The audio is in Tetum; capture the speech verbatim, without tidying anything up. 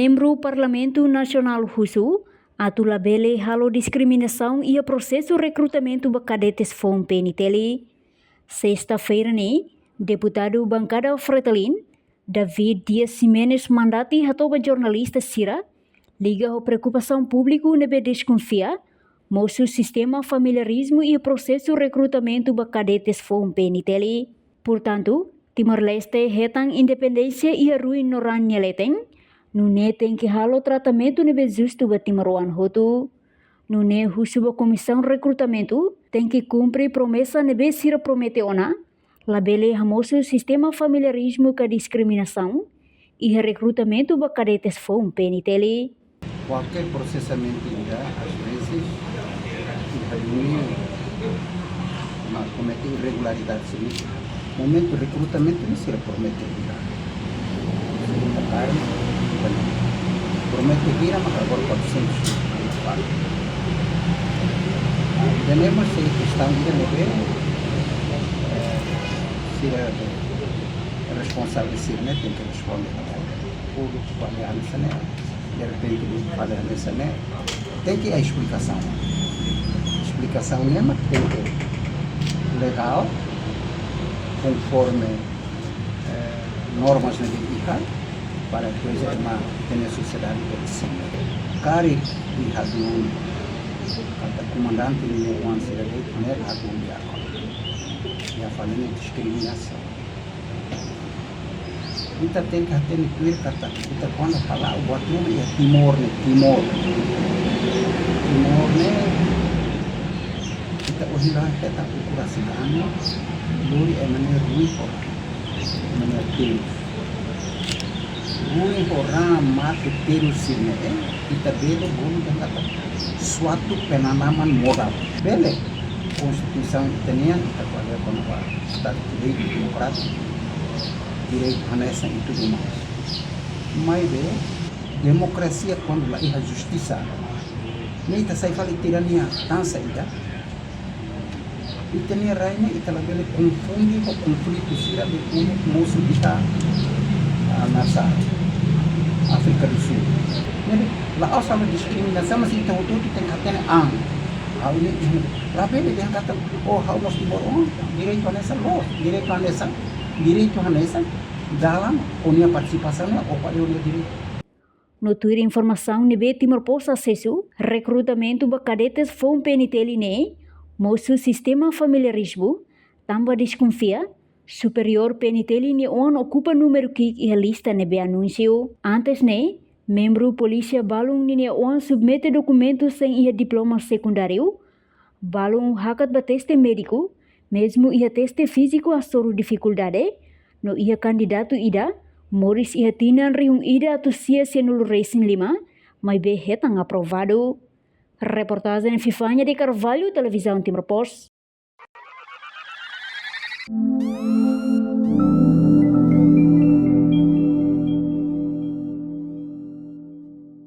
Membru Parlamentu Nasionál husu atu labele halo diskriminasaun iha prosesu rekrutamentu ba kadetes foun P N T L. Sesta-feira ne'e, deputadu bankada Fretilin, David Dias Ximenes Mandati hato'o ba jornalista sira, liga ho preokupasaun públiku ne'ebé deskonfia mosu sistema familiarizmu iha prosesu rekrutamentu ba kadetes foun P N T L. Portantu, Timor-Leste hetan independénsia iha ruin no ran nia leten, nune'e tenke halo tratamentu ne'ebé justu ba timoroan hotu. Nune'e husu ba Komisaun Rekrutamentu tenke kumpre promesa ne'ebé sira promete ona, labele hamosu sistema familiarizmu ka diskriminasaun iha rekrutamentu ba kadetes foun P N T L. Kualkér prosesamentu ida, às vezes, iha duni, mak komete irregularidade sira. Momentu rekrutamentu ne'e sira promete hira. Segunda kali, promete hira, mak agora quatrocentos. Ida-ne'e mós sei kestaun ida ne'ebé, eh, sira responsavel sira ne'e tenke responde. Públiku fali hanesan ne'e, derrepente fali hanesan ne'e, tenke iha esplikasaun. Esplikasaun ne'e mak tenke legál, konforme, eh, normas ne'ebé iha, para depois ema iha sosiedade bele simu. Karik iha duni katak komandante nia oan sira de'it, ne'e la duni di'ak. Iha fali ne'e diskriminasaun. Ita tenke hatene tuir katak ita kuandu hala'o buat ruma iha Timor ne'e, Timor. Timor ne'e, ita ohin la hetan ukun sidadau, lori ema nia ruin ho ema nia terus. Ruin ho ran mate terus sira ne'e, ita bele bolu dehan katak suatu penanaman modal. Bele, Konstituisaun ita-nian, ita ko'alia kona-ba Estadu de Direitu, demokrátiku, direitu hanesan i tudu mais. Maibé, demokrasia kuandu la iha justisa, ne'e ita sai fali tirania, tan saida. Ita-nia rai ne'e ita labele konfunde ho konflitu sira be unu mosu iha, ah, nasaun Áfrika do Sul. Jadi, la'ós halo diskriminasaun, mas ita hotu-hotu tenke hatene an. Ha'u ne'e, labele dehan katak, oh, ha'u mós timoroan, direitu hanesan loos, direitu hanesan, direitu hanesan, dalan, ó-nia partisipasaun ne'e, ó fali ó-nia direitu. No tuir informasaun ne'ebé Timor Post asesu, rekrutamentu ba kadetes foun P N T L ne'e mosu sistema familiarizmu, tanba deskonfia superiór P N T L nia oan okupa númeru ki'ik iha lista ne'ebé anunsiu. Antes ne'e, membru polísia balun ninia oan submete dokumentu sein iha diploma sekundáriu, balun hakat ba teste médiku, mezmu iha teste fíziku hasoru difikuldade, no iha kandidatu ida, moris iha tinan rihun ida atus sia sianulu resin lima, maibé hetan aprovadu. Reportajen Vivania de Carvalho, Televizaun Timor Post.